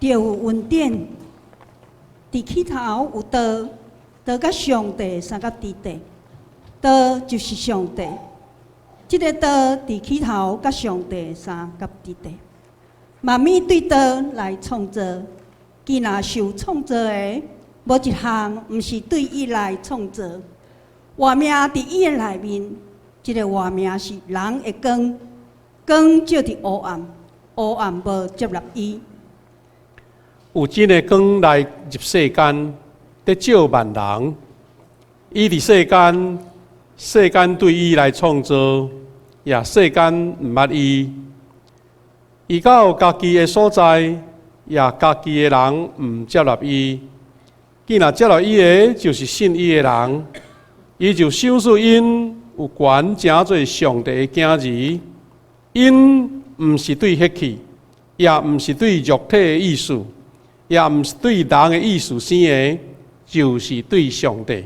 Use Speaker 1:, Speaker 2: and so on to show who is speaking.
Speaker 1: 就有恩典。佇起頭有道，道佮上帝相佮佇底，道就是上帝。這个道佇起頭佮上帝相佮佇底。萬物對道來創造，既若受創造的，無一項毋是對伊來創造。活命佇伊的內面，這个活命是人的光，光照佇烏暗，烏暗無接納伊。
Speaker 2: 有真的光來入世間，得照萬人。伊佇世間，世間對伊來創造，也世間毋捌伊。伊到家己的所在，也家己的人毋接納伊。既若接納伊的，就是信伊的人，伊就賞賜𪜶有權成做上帝的囝兒。𪜶毋是對血氣，也毋是對肉體的意思，也毋是對人的意思生的，就是對上帝。